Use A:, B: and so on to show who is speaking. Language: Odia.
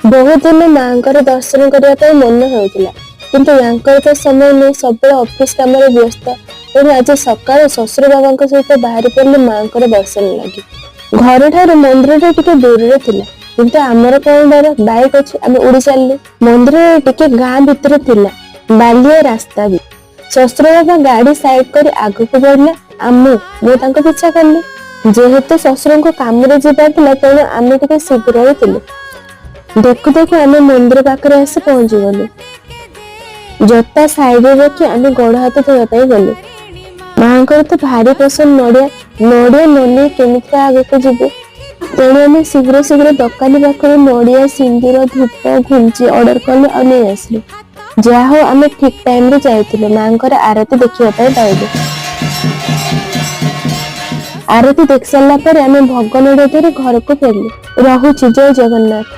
A: ବହୁତ ଦିନ ମାଙ୍କର ଦର୍ଶନ କରିବା ପାଇଁ ମନ ହେଉଥିଲା, କିନ୍ତୁ ୟାଙ୍କର ତ ସମୟ ନେଇ, ସବୁବେଳେ ଅଫିସ କାମରେ ବ୍ୟସ୍ତ। ତେଣୁ ଆଜି ସକାଳୁ ଶ୍ୱଶୁର ବାବାଙ୍କ ସହିତ ବାହାରି ପଡ଼ିଲେ ମାଙ୍କର ଦର୍ଶନ ଲାଗି। ଘରଠାରୁ ମନ୍ଦିରଟା ଟିକେ ଦୂରରେ ଥିଲା, କିନ୍ତୁ ଆମର କଣ ଡର? ବାଇକ୍ ଅଛି, ଆମେ ଉଡ଼ି ଚାଲିଲୁ। ମନ୍ଦିର ଟିକେ ଗାଁ ଭିତରେ ଥିଲା, ବାଲିଆ ରାସ୍ତା ବି। ଶ୍ୱଶୁର ବାବା ଗାଡି ସାଇଡ କରି ଆଗକୁ ବଢିଲା ଆଉ ମୁଁ ତାଙ୍କ ପିଛା କଲି। ଯେହେତୁ ଶ୍ୱଶୁରଙ୍କ କାମରେ ଯିବାର ଥିଲା, ତେଣୁ ଆମେ ଟିକେ ଶୀଘ୍ର ହିଁ ଥିଲୁ। ଦେଖୁ ଦେଖୁ ଆମେ ମନ୍ଦିର ପାଖରେ ଆସି ପହଞ୍ଚିଗଲୁ। ଜୋତା ସାଇଡରେ ରଖି ଆମେ ଗୋଡ ହାତ ଧୋଇବା ପାଇଁ ଗଲୁ। ମାଙ୍କର ତ ଭାରି ପସନ୍ଦ ନଡିଆ। ନଡିଆ ନ ନେଇ କେମିତି ଆଗକୁ ଯିବୁ? ତେଣୁ ଆମେ ଶୀଘ୍ର ଶୀଘ୍ର ଦୋକାନୀ ପାଖରୁ ନଡିଆ, ସିନ୍ଦୁର, ଧୂପ, ଘୁଞ୍ଚି ଅର୍ଡର କଲୁ ଆଉ ନେଇ ଆସିଲୁ। ଯାହା ହଉ, ଆମେ ଠିକ ଟାଇମରେ ଯାଇଥିଲୁ। ମାଙ୍କର ଆରତି ଦେଖିବା ପାଇଁ ପାଇଲୁ। ଆରତି ଦେଖି ସାରିଲା ପରେ ଆମେ ଭୋଗ ନଡିଆ ଧରି ଘରକୁ ଫେରିଲୁ। ରହୁଛି, ଜୟ ଜଗନ୍ନାଥ।